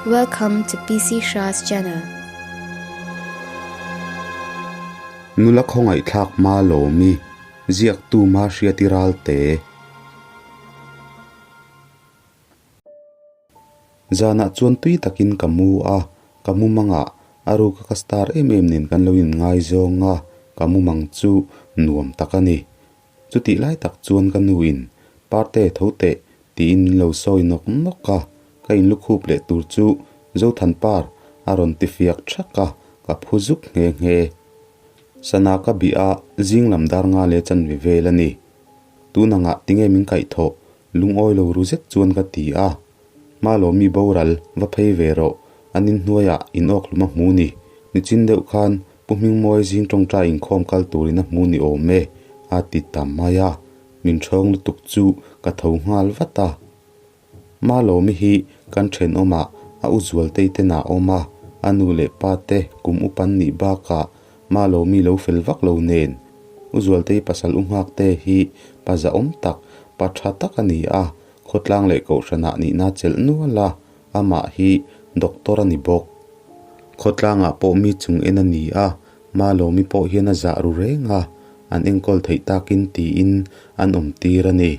Welcome to PC Shah's channel. Nula khawngaihthlak hma lawmi ziaktu hma hriati ralte. Zanah chuan tui takin ka mu a, ka mu mangah a ruka ka star em em nen kan lo inngaizawng a, ka mu mang chu nuam tak a ni. Chutih lai tak chuan ka nuin, Parte, tho teh, tiin min lo sawi nawk nawk a, ka inlukhup leh tur chu Zothanpar a rawn ti fiak thak a, ka phu zuk nghe nghe. Sana ka bih a, zing lam dar nga leh chanve vel a ni. Tunangah tinge min kaihthawh Lungawi lo ru zet chuan ka ti a, Hma lo mi boral, va phei ve rawh, an inhnuaiah in awk hlum a hmu ni. Nichin deuh khan Pu Hmingmawi zing tawngtai inkhawm kal turin a hmu ni awm e, a ti ta mai a, min ṭhawng lutuk chu ka tho nghal vat a. Hma lo mi hi kan ṭhenawmah a u Zualtei te nah awm a, a nu leh pa te kum upan nih bakah Hma lo mi lo fel vak lo nen U Zualtei pasal u Nghakte hi pa zahawm tak, pa tha tak a ni a, khawtlang leh kohhranah nihna chelh nual a, amah hi doctor a ni bawk. Khawtlangah pawh mi chung en a ni a, Hma lo mi pawh hian a zah ru reng a, an enkawl theih takin tiin an awm tir a ni.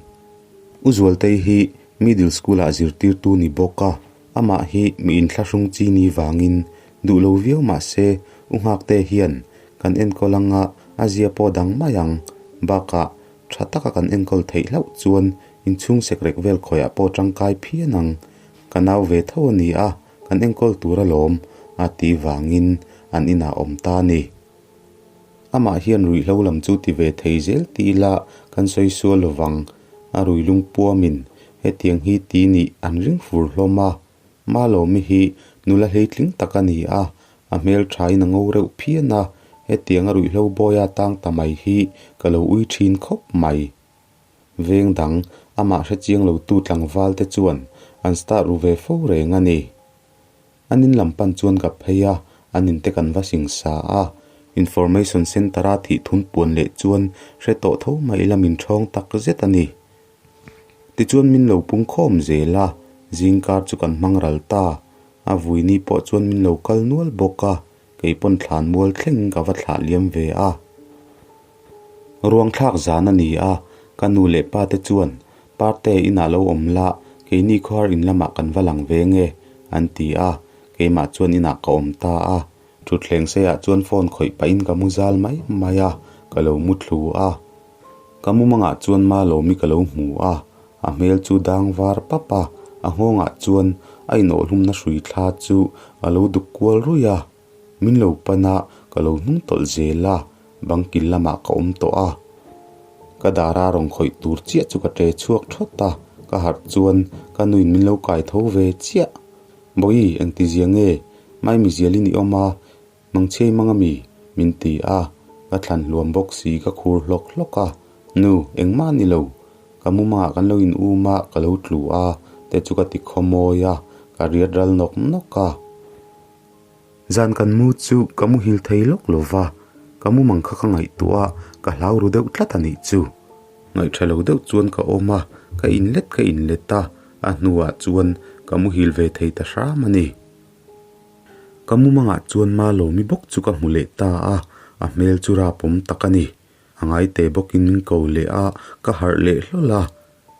U Zualtei hi middle school-ah zirtirtu ni bawk a, Amah hi mi inthlahrung chi ni vangin duh lo viau mah se u Nghakte hian kan enkawl anga a zia pawh dang mai ang. Bakah tha taka kan enkawl theih hlauh chuan inchhung sekrek vel khawiah pawh tangkai phian ang. Ka nau ve tho a ni a, kan enkawl tur alawm a tih vangin an inah awm ta a ni. Amah hian ruihhlo lam chu ti ve thei zel ti ila kan sawi sual lovang. A rui lungpuamin hetiang hi ti nih an ring fur hlawm a. Malawmi hi nula hleitling tak a ni a, a hmelthain a ngo reuh phian a, hetiang a ruihhlo bawia tang ta mai hi ka lo ui thin khawp mai. Veng dang amah hrechiang lotu tlangval te chuan an start ru ve fo reng a ni. An in lam pan chuan ka phei a, an in te kan va sing sa a. Information Centre a thih thun puan leh chuan hre tawh tho mai ila min ṭhawng tak zet a ni. Tichuan min lo pung khawm zel a, zingkar chu kan hmang ral ta. A vuini pawh chuan min lo kal nual bawk a, kei pawn thlan mual thleng ka va thlah liam ve a. Ruang thlak zan a ni a, ka nu leh pa te chuan Parte inah lo awm la, keini khuar in lamah kan va lang ve nge, an ti a, keimah chuan inah ka awm ta a. Thutthleng seiah chuan phone khawih pahin ka mu zal mai mai a, ka lo mu thlu a. Ka mumangah chuan Malawmi ka lo hmu a, a hmel chu dang var pap a, a nghawngah chuan a inawhhlumna hrui thla chu a lo duk kual ruih a. Min lo pan a, ka lo hnung tawlh zel a, bang kil lamah ka awm tawh a. Ka dara rawn khawih tur chiah chu ka ṭe chhuak thawt a, ka harh chuan ka nuin min lo kai tho ve chiah. Bawi, engtizia nge? Maimi zialin i awm a, mangchhiai mang ami? min ti a, ka thlan hluam bawk si ka khur hlawk hlawk a. Nu, engmah a ni lo. Ka mumangah kan lo in um a, ka lo tlu a, te chu ka ti khawmawi a, ka riat ral nawk nawk a. Zan kan mu chu ka muhil thei lawk lo va, ka mumang kha ka ngaihtuah a, ka hlau ru deuh tlat a nih chu. Ngaihtha lo deuh chuan ka awm a, ka inlet ka inlet a, a hnuah chuan ka muhil ve thei ta hram a ni. Ka mumangah chuan Malawmi bawk chu ka hmu leh ta a, a hmel chu rapawm tak a ni. A ngaite bawkin min ko leh a, ka harh leh hlawl a.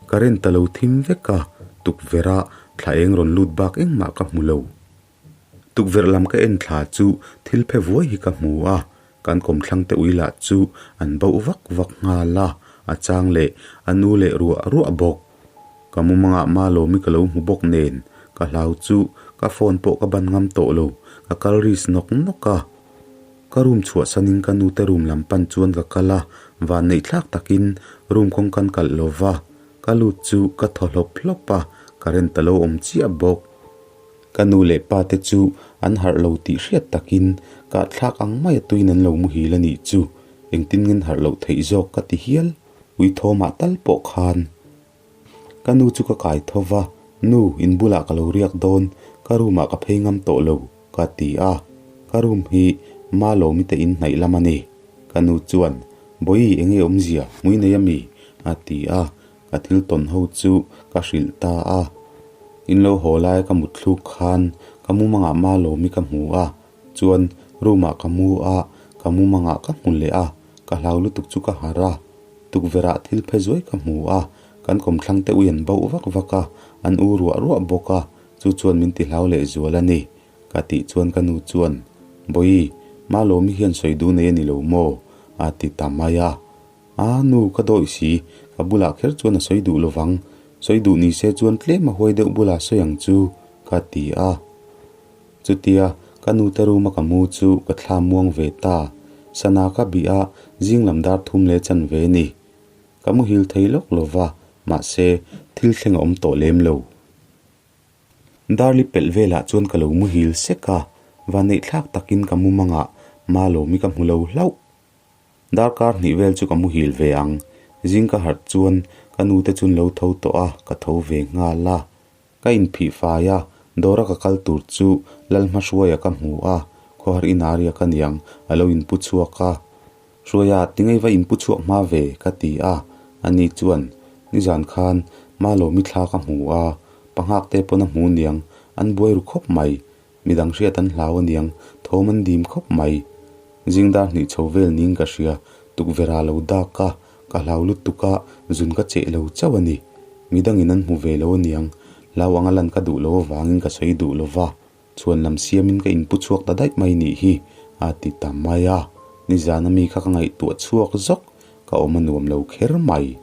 Current a lo thim vek a, tukverh a thla eng rawn lut bak engmah ka hmu lo. Tukverh lam ka en thla chu thil phe vuai hi ka hmu a, kan kawmthlang te ui lah chu an bauh vak vak nghal a, a chang leh a nu leh ruah ruah bawk. Ka mumangah Malawmi ka lo hmu bawk nen, ka hlau chu ka phone pawh ka ban ngam tawh lo, ka kal risk nawk nawk a. Ka room chhuahsanin ka nute room lam pan chuan ka kal a, vanneih thlak takin room kawng kan kalh lo va, ka lut chu ka thaw hlawp hlawp a, current a lo awm chiah bawk. Ka nu leh pa te chu an harh lo tih hriat takin kah thlak ang mai a tuin an lo muhil a nih chu, engtin ngen harh loh theih zawk ka ti hial, ui thawmah tal pawh khan. Ka nu chu ka kai tho va, Nu, in bulah ka lo riak dawn, ka room ah ka phei ngam tawh lo, ka ti a, ka room hi Malawmi te in hnaih lam a ni. Ka nu chuan, Bawihi enge awmzia, hmui nei a mi? a ti a, ka thil tawn ho chu ka hrilh ta a. In lo haw laia ka mutthluk khan ka mumangah Malawmi ka hmu a, chuan room ah ka mu a, ka mumangah ka hmu leh a, ka hlau lutuk chu ka harh a. Tukverh ah thil phe zuai ka hmu a, kan kawmthlang te ui an bauh vak vak a, an u ruah ruah bawk a, chu chuan min ti hlau leh zual a ni. Ka tih chuan ka nu chuan, Bawihi, Malawmi hian sawi duh nei a ni lo maw? a ti ta mai a. A nu, ka dawih si, ka bulah kher chuan a sawi duh lovang, sawi duh ni se chuan tlem a huai deuh bulah sawi ang chu, ka ti a. Chutia ka nu te room a ka mu chu ka thla muang ve ta. Sana ka bih a, zing lam dar thum leh chan ve ni. Ka muhil thei lawk lova, mahse thil thleng a awm tawh lem lo. Darli pelh velah chuan ka lo muhil sek a, vanneih thlak takin ka mu mangah Malawmi ka hmu lo hlauh. Darkar hnih vel chu ka muhil ve ang. Zing ka harh chuan ka nute chu an lo tho tawh a, ka tho ve nghal a. Ka inphih fai a, dawra ka kal tur chu Lalhmahruaia ka hmu a, khawhar inaria ka niang a lo inpu chhuak a. Hruaia, tingei va inpu chhuak hma ve, ka ti a. Ani chuan, Nizan khan Malawmi thla ka hmu a, panghak te pawn a hmu niang, an buai ru khawp mai. Midang hriat an hlau aniang, thawm an dim khawp mai. Zingdar hnih chho vel niin ka hria, tukverh ah lo dak a, ka hlau lutuk a, zun ka cheh lo chauh a ni. Midangin an hmu ve lo aniang, hlau anga lan ka duh lo avangin ka sawi duh lo va, chhuan lam siamin ka inpu chhuak ta daih mai nih hi, a ti ta mai a. Nizan ami kha ka ngaihtuah chhuak zawk, ka awm a nuam lo kher mai.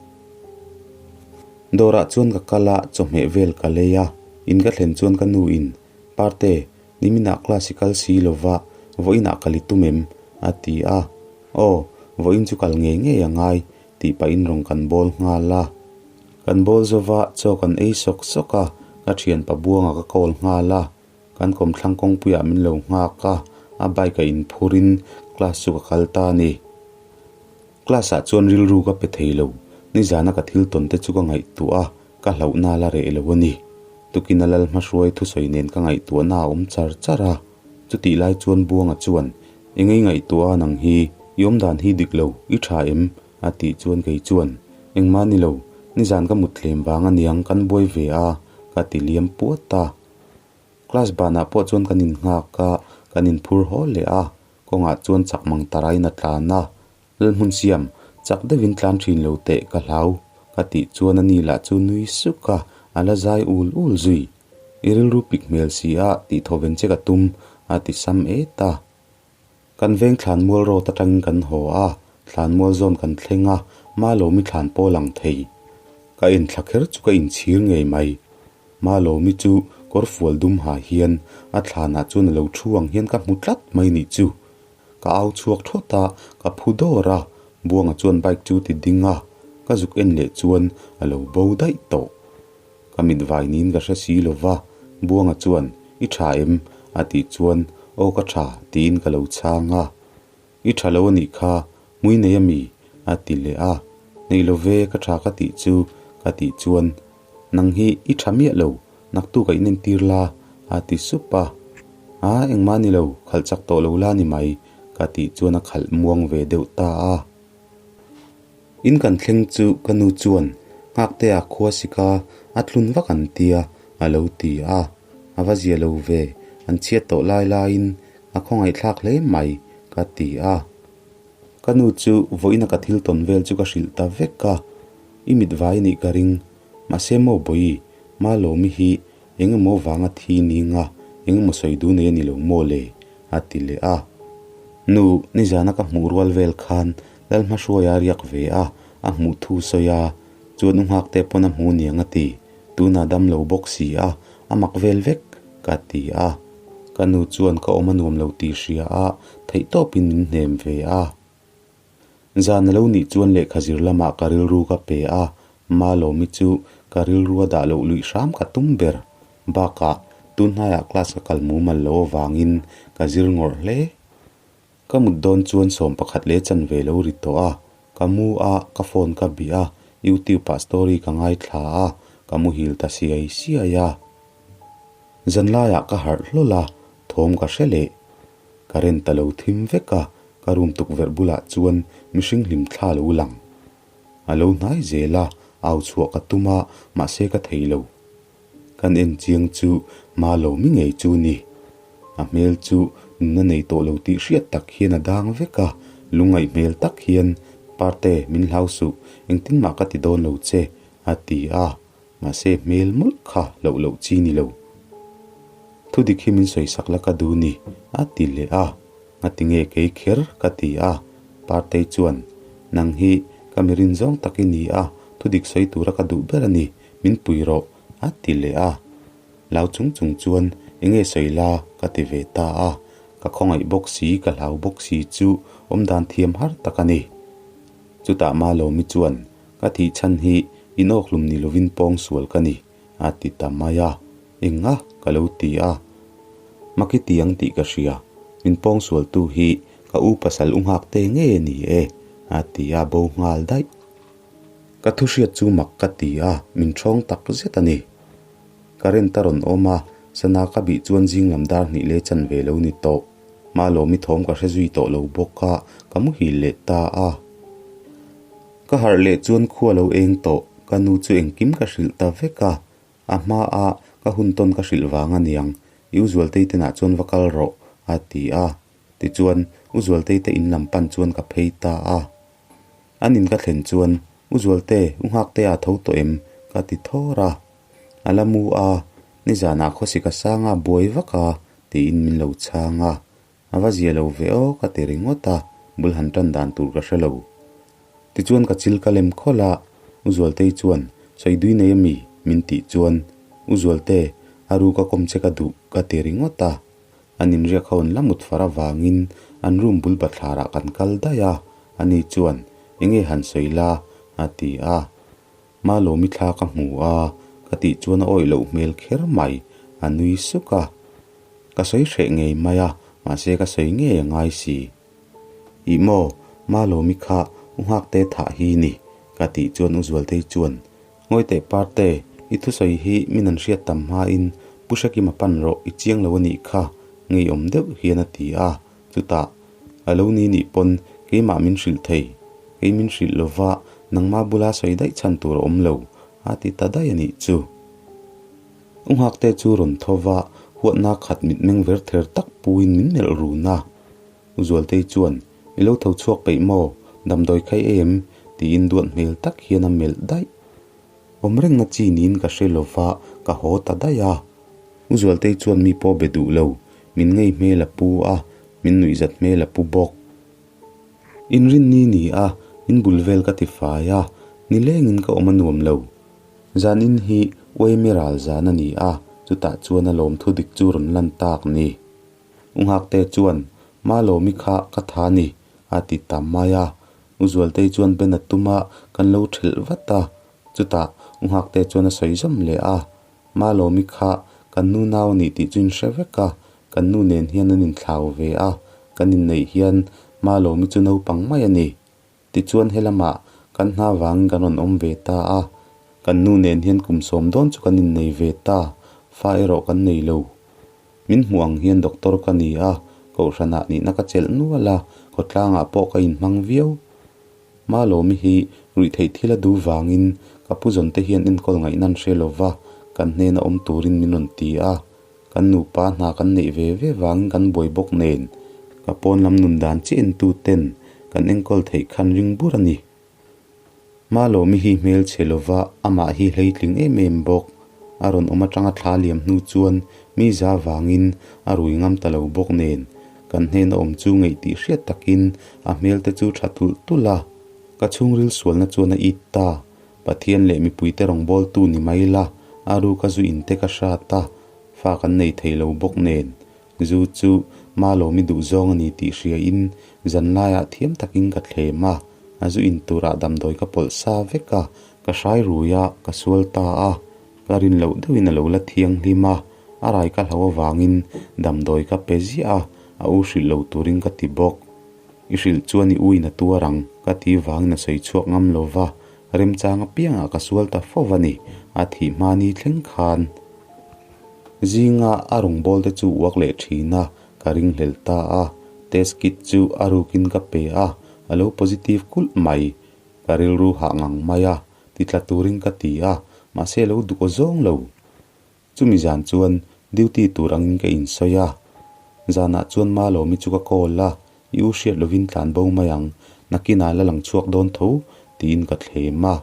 Dawrah chuan ka kal a, chawhmeh vel ka lei a, in ka thlen chuan ka nu in Parte, niminah class i kal si lova, vawiinah kal i tum em? a ti a. Aw, vawiin chu kal ngei ngei a ngai, tih pahin rawn kan bawl nghal a. Kan bawl zova chaw kan ei sawk sawk a, ka thianpa buanga ka call nghal a. Kan kawmthlang kawngpuiah min lo nghak a, a bike a inphurin class chu ka kal ta a ni. Class ah chuan rilru ka pe thei lo, nizana ka thil tawn te chu ka ngaihtuah a, ka hlauhna la reh lo a ni. Tukin a lal hmahruai thusawi nen ka ngaihtuahna a awm char char a, chutih lai chuan Buanga chuan, Eng ei ngaihtuah a nang hi, i awmdan hi dik lo, i tha em? a tih chuan kei chuan, Engmah ni lo, nizan ka mut thlem vang aniang kan buai ve a, ka ti liam puat a. Class banah pawh chuan kan innghak a, kan inphur haw leh a, Kawngah chuan chak mang tarain a tlan a, Lalhmun siam, chak deuhin tlan thin lo teh ka hlau, ka tih chuan a ni lah chu nui suk a, a la zai ul ul zui. I rilru pik hmel si a, tih thawven che ka tum, a ti sam et a. Kan veng thlanmual road atangin kan haw a, thlanmual zawn kan thleng a, Malawmi thlan pawh lang thei. Ka enthla kher chu ka inchhir ngei mai. Malawmi chu kawr fual dum ha hian a thlanah chuan a lo thu ang hian ka hmu tlat mai nih chu. Ka au chhuak thawt a, ka phu dawr a, Buanga chuan bike chu ti ding a, ka zuk en leh chuan a lo bo daih tawh. Ka mit vai niin ka hre si lo va, Buanga chuan, I tha em? a tih chuan, Aw ka tha, tiin ka lo chhang a. I tha lo a nih kha, hmui nei a mi? a ti leh a. Nei lo ve, ka tha ka tih chu, ka tih chuan, Nang hi i tha miah lo, naktuk a inentir la, a ti sup a. A, engmah ni lo, khalh chak tawh lo la ni mai, ka tih chuan a khalh muang ve deuh ta a. In kan thleng chu ka nu chuan, Nghaktea khua sika a tlun vak an tia, a lo ti a. A va zia lo ve, an chhiat tawh lai laiin a khawngaihthlak hle mai, ka ti a. Ka nu chu vawiina ka thil tawn vel chu ka hrilh ta vek a, i mit vai anih ka ring. Mahse maw Bawihi, Malawmi hi eng emaw vanga thi ning a, eng emaw sawi duh nei a ni lo maw le? a ti leh a. Nu, nizana ka hmuh rual vel khan Lalhmahruaia a riak ve a, a hmuh thu sawi a, chuan u nghakte pawn a hmu niang a ti. Tunah dam lo bawk si a, a mak vel vek, ka ti a. Ka nu chuan ka awm a nuam lo tih hria a, theihtawpin min hnem ve a. Zan a lo nih chuan lehkha zir lamah ka rilru ka pe a, Malawmi chu ka rilrua dah loh luih hram ka tum ber. Bakah, tun hnaiah class ka kal mumal lo avangin ka zir ngawrh hle. Ka mut dawn chuan 11 leh chanve lo ri tawh a, ka mu a, ka phone ka bih a, YouTube ah story ka ngaithla a, ka muhil ta siai siai a. Zanlaiah ka harh hlawl a, thawm ka hre leh. Current a lo thim vek a, ka room tukverh bulah chuan mihring hlim thla lo lang. A lo hnai zel a, au chhuah ka tum a, mahse ka thei lo. Kan en chiang chu Malawmi ngei chu ni. A hmel chu nunna nei tawh lo tih hriat tak hian a dang vek a, lungngaih hmel tak hian, Parte, min hlau suh, engtin mah ka ti dawn lo che, a ti a. Mahse hmel mawlh kha loh loh chi ni lo. Thudik hi min sawisak la ka duh ni, a ti leh a. Ngati nge kei kher? ka ti a. Partei chuan, Nang hi ka mi rin zawng tak i ni a, thudik sawi tura ka duh ber a ni, min pui rawh, a ti leh a. Lau chung chung chuan, Enge sawi la? ka ti ve ta a. Ka khawngaih bawk si, ka hlau bawk si chu awmdan thiam har tak a ni. Chutah Malawmi chuan, Ka thih chhan hi inawkhlum ni lovin pawng sual ka ni, a ti ta mai a. Eng a? ka lo ti a. Maki ti ang tih ka hria. Min pawng sualtu hi ka u pasal u nghak te ngei a ni e, a ti a bo nghal daih. Ka thu hriat chu mak ka ti a, min ṭhawng tak zet a ni. Current a rawn awm a, sana ka bih chuan zing lam dar hnih leh chan ve lo ni tawh. Malawmi thawm ka hre zui tawh lo bawk a, ka muhil leh ta a. Ka harh leh chuan khua lo eng tawh, ka nu chu engkim ka hrilh ta vek a. A hma a ka hun tawn ka hrilh vang a niang, i u Zualtei tenah chuan va kal rawh, a ti a. Tichuan, u Zualtei te in lam pan chuan ka phei ta a. An in ka thlen chuan, U Zualte, u Nghakte a tho tawh em? ka ti thawr a. A la mu a, nizanah khawsik a sang a, buai vak a, tiin min lo chhang a. A va zia lo ve aw ka ti ringawt a, bul han tan dan tur ka hre lo. Tichuan ka chil ka lem khawlh a, U Zualtei chuan, Sawi dui nei ami? min tih chuan, U Zualte, a ru ka kawm che ka duh ka ti ringawt a. An inriak ho an la mut far avangin an room bul bathlarah kan kal daih a, ani chuan, Enge han sawi la? a ti a. Malawmi thla ka hmu a, ka tih chuan a awih loh hmel kher mai, a nui suk a. Ka sawi hreh ngei mai a, mahse ka sawi ngei a ngai si. Ih maw, Malawmi kha u Nghakte thah hi ni, ka tih chuan u Zualtei chuan, Ngawi teh Parte, i thusawi hi min an hriat tam hmain Pu Hrekima pan rawh i chiang lo a nih kha, ngeiawm deuh hian a ti a, chutah, A lo ni nih pawn keimah min hrilh thei, kei min hrilh lova nangma bula sawi daih chhan tur a awm lo, a ti ta daih a nih chu. U Nghakte chu rawn tho va, huatna khat mitmeng ver ther tak puin min melh run a. U Zualtei chuan, I lo tho chhuak peih maw? Damdawi khai em? tiin duat hmel tak hian a melh daih. Awm rengna chi niin ka hre lo va, ka haw ta daih a. U Zualtei chuan mi pawh be duh lo, min ngei hmel a pu a, min nuihzat hmel a pu bawk. Inrinni ni a, in bul vel ka ti fai a, nilengin ka awm a nuam lo. Zanin hi Uaimi ral zan a ni a, chutah chuan a lawmthu dik chu rawn lan tak ni. U Nghakte chuan, Malawmi kha ka tha ni, a ti ta mai a. U Zualtei chuan Ben a tum a, kan lo thelh vat a. Chutah U Nghakte chuan a sawi zawm leh a, Malawmi kha kan nu nau a nih tih chu in hre vek a, kan nu nen hian an inthlau ve a, kan inneih hian Malawmi chu naupang mai a ni. Tichuan helamah kan hna vangin kan rawn awm ve ta a, kan nu nen hian kum sawm dawn chu kan innei ve ta, fa erawh kan nei lo. Min hmuh ang hian doctor ka ni a, kohhranah nihna ka chelh nual a, khawtlangah pawh ka inhmang viau. Malawmi hi ruihtheih thil a duh vangin ka pu zawnte hian enkawl ngaihna an hre lo va, kan hnena awm turin min rawn ti a. Kan nupa hna kan neih ve ve vangin kan buai bawk nen, ka pawn lam nun dan chiah en tu ten kan enkawl theih khan ring bur a ni. Malawmi hi hmel chhe lova amah hi hleitling em em bawk. A rawn awm atanga thla liam hnu chuan mi za vangin a rui ngam ta lo bawk nen, kan hnena awm chu ngeih tih hriat takin a hmel te chu tha tulh tulh a. Ka chhungril sualna chuan a it ta. Pathian leh mipuite rawngbawltu ni mai la, a ruka zu in te ka hrat a, fa kan nei thei lo bawk nen. Zu chu Malawmi duhzawng a ni tih hriain zanlaiah thiam takin ka thlem a, a zu in turah damdawi ka pawlh sa vek a, ka hrai rui a, ka sual ta a, ka rin loh deuhin a lo la thianghlim a, a rai ka hlo avangin damdawi ka pe ziah a, a u hrilh lo turin ka ti bawk. I hrilh chuan i uin a tuar ang, ka ti vangin a sawi chhuak ngam lo va, remchang apiangah ka sual ta fo va ni, a thih hma ni thleng khan. Zinga a rawngbâwl te chu uak leh ṭhin a, ka ringhlel ta a, test kit chu a rukin ka pe a, a lo positive kulh mai. Ka rilru hah ngang mai a, ti tla turin ka ti a, mahse a lo duh aw zawng lo. Chumi zan chuan duty tur angin ka insawi a. Zanah chuan Malawmi chu ka call a, I u hriat lovin tlan bo mai ang, nakinah la lang chhuak dawn tho, tiin ka thlem a.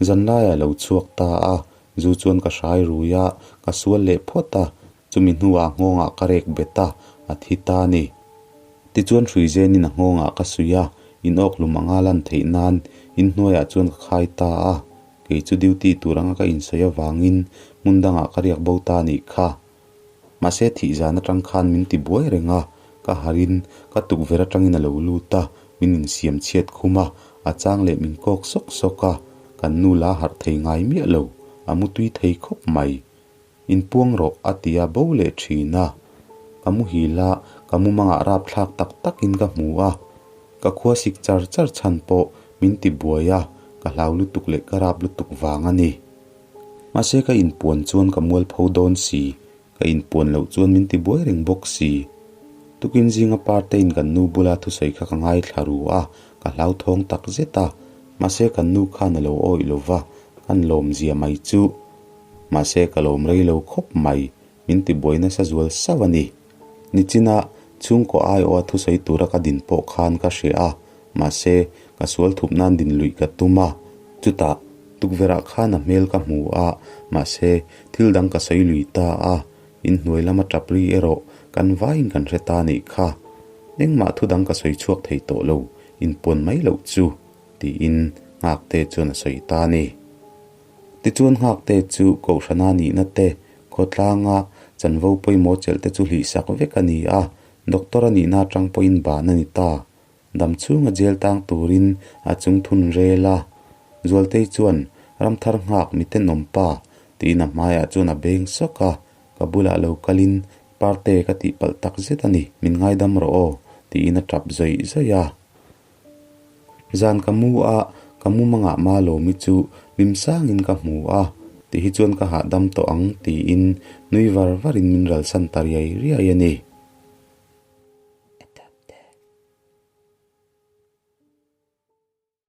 Zanlaiah lo chhuak ta a, zu chuan ka hrai rui a, ka sual leh phawt a, chumi hnuah nghawngah ka rek bet a, a thi ta a ni. Tichuan hruizenin a nghawngah ka suih a, inawk hlum anga lan theih nan inhnuaiah chuan ka khai ta a, kei chu duty tur anga ka insawi avangin hmun dangah ka riak bo ta a nih kha. Mahse thih zan atang khan min ti buai reng a, ka harin ka tukverh atangin a lo lut a, min insiam chhiat khum a, a chang leh min kawk sawk sawk a, kan nu la harh thei ngai miah lo, a mutui thei khawp mai. Inpuang rawh a ti a bo leh thin a. Ka muhil a, ka mumangah rapthlak tak takin ka hmu a. Ka khua sik char char chhan pawh min ti buai a, ka hlau lutuk leh ka rap lutuk vang a ni. Mahse ka inpuan chuan ka mualpho dawn si, ka inpuan loh chuan min ti buai reng bawk si. Tukin zinga Partein kan nu bula thusawi kha ka ngaithla ru a, ka hlauthawng tak zet a. Mahse kan nu khan a lo awih lo va, kan lawmzia mai chu. Mahse ka lawm rei lo khawp mai, min ti buai nasa zual sauh a ni. Nichina chhungkaw aiawha thusawi tura ka din pawh khan ka hria a, mahse ka sual thup nan din luih ka tum a. Chutah tukverhah khan a hmel ka hmu a, mahse thil dang ka sawi lui ta a, inhnuai lama tap ri erawh kan vaiin kan hre ta nih kha. Engmah thu dang ka sawi chhuak thei tawh lo, inpuan mai loh chu, tiin Nghakte chuan a sawi ta a ni. Tichuan Nghakte chu Kohhrana nihna te, khawtlanga chanvo pawimawh chelh te chu hlihsak vek a ni a, Doctor a nihna atang pawhin ban a ni ta. Dam chhunga jail tang turin a chung thun rel a. Zualtei chuan, Ramthar nghak mi tenawm pa, tiin a hmaiah chuan a beng sawk a, ka bulah lo kalin Parte ka tihpalh tak zet a ni, min ngaidam rawh aw, tiin a tap zawih zawih a. Zan ka mu a, ka mumangah Malawmi chu hlimsangin ka hmu a, ti hi chuan ka hahdam tawh ang tiin nui var varin min ralsan ta riai riai a ni.